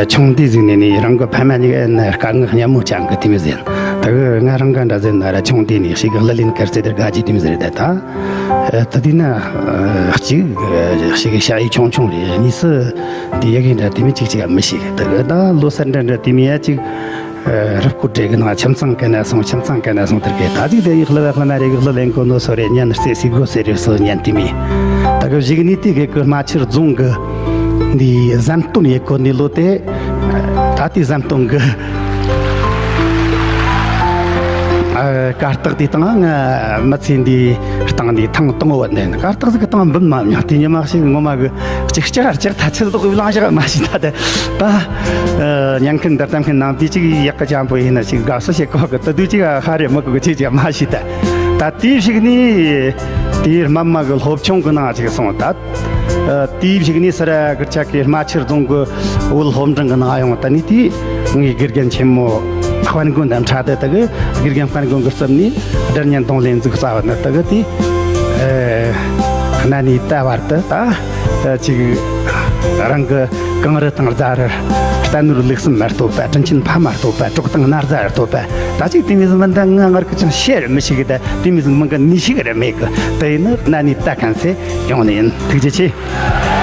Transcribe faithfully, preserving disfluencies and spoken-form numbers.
ཆུང་དུས་ཟིག་ནས་ནི་རང་གི་ཕ་མ་གཉིས་ཀ་ནི་དཀའ་ངལ་མཉམ་མོ་ཅང་གི་དེ་མོ་ཟིག་ཡིན། ད་གི་ང་རང་ག་འདྲ་ཟིག་ན་ར་ཆུང་དུས་ནས་ཞིག་གི་གླུ་ལེན་ཁར་ཚེ་དེར་དགའ་རྒྱུ་དེ་མོ་ཟིག་རེད། ད་ད་དེ་ན་གཅིག་ཞིག་གི་ཞ་ཡི་ཆུང་ཆུང་རེད། གཉིས་སུ་དེ་ཡ་གི་འདྲ་དེ་མོ་ཅིག་ཅིག་མི་ཤེས་གི། ད་གི་ད་ལོ་གསར་འདྲ་འདྲ་དེ་མོ་ཡ་ཅིག་རབ་སྐོར་གྲས་གི་ནང་ཁྱིམ་ཚང་གན་ན་སོང་། ཁྱིམ་ཚང་གན་ན་སོང་། དེར་གི་ད་ཅིག་དེ་ཡི་གླུ་བ་གླུ་མ་རེ་གི་གླུ་ལེན་གོ་ནོ་སོ་རེ་ཉན་རྩེ་སི་གོ་སེ་རེ་སོ་ཉན་དེ་མོ། ད་གི་གཞིག་ནས་དེ་གི་གི་རྨ་ཆུ་རྫོང་གི་འདི་ཟམ་སྟོན་ཡེ་གོ་ནི་ལོ་དེ། ད་ལྟའི་ཟམ་སྟོན་གི་ཨ་གར་སྟེགས་དེ་སྟེང་ང་མི་ཚེ་འདི་སྟེང་ནས་ཐེངས་དང་པོ་བ་འདི་ཡིན། གར་སྟེགས་ཟིག་གི་སྟེང་འབུམ་མ་མྱོང་དེ། ཉི་མ་ཞིག་ངོ་མ་གི་ཅིག་ལྕགས་ལྕགས་ཐ་ཚིལ་དོག་གི་བླང་བཞག་མ་ཤེས། ད་དེ་ད་ཉན་མཁན་འདིར་བལྟ་མཁན་རྣམས་དེ་ཅིག་ཡག་གི་ཅང་པོ་ཡིན་ན་ཅིག་དགའ་བསུ་བྱེད་གོ་གི། དེ་དུས་ཅིག་ཧ་རེ་མི་གོ་གི་ཅིག་ཅང་མ་ཤེས། ད་ད་དེའི་གཞིག་ནས་དེའི་རྨ་མ་གི་སློབ་ཆུང་གི་ནང་ཅིག་སོང་། ད་ཨ་དེའི་གཞུག་ནས་སི་ར་གིར་ཆ་གི་རྨ་ཆུ་རྫོང་གི་བོད་སློབ་འབྲིང་གི་ནང་ཡོང་། ད་ནི་དེ་ངའི་དགེ་རྒན་ཆེན་མོ་དཔལ་མགོན་དང་འཕྲད་དེ། ད་གི་དགེ་རྒན་དཔལ་མགོན་གི་རྩིབ་ནས་སྒྲ་སྙན་རྡུང་ལེན་འཛུགས་རྩ་བ་ནི། ད་གི་དེ་ཨ་གནའ་ནས་ད་བར་དུ་ད་ཨ་ཅིག་རང་གི་གངས་རི་དང་རྫ་རི། རྟ་ནོར་ལུག་གསུམ་མ་གཏོགས་པ། དྲིན་ཆེན་ཕ་མ་གཏོགས་པ། གྲོགས་དང་ན་བཟའ་གཏོགས་པ། ད་ཅིག་དེ་མོ་ཟིག་མིན་ད་ང་ངར་གི་ཅང་བཤད་ར་མི་ཤེས་གི། ད་དེ་མོ་ཟིག་མིན་གི་ནི་ཤེས་གི་ར་མེད་གི། དེ་ཡིན་ན་གནའ་ནས་ད་གན་སེ་ཡོང་ནི་ཡིན། ཐུགས་རྗེ་ཆེ།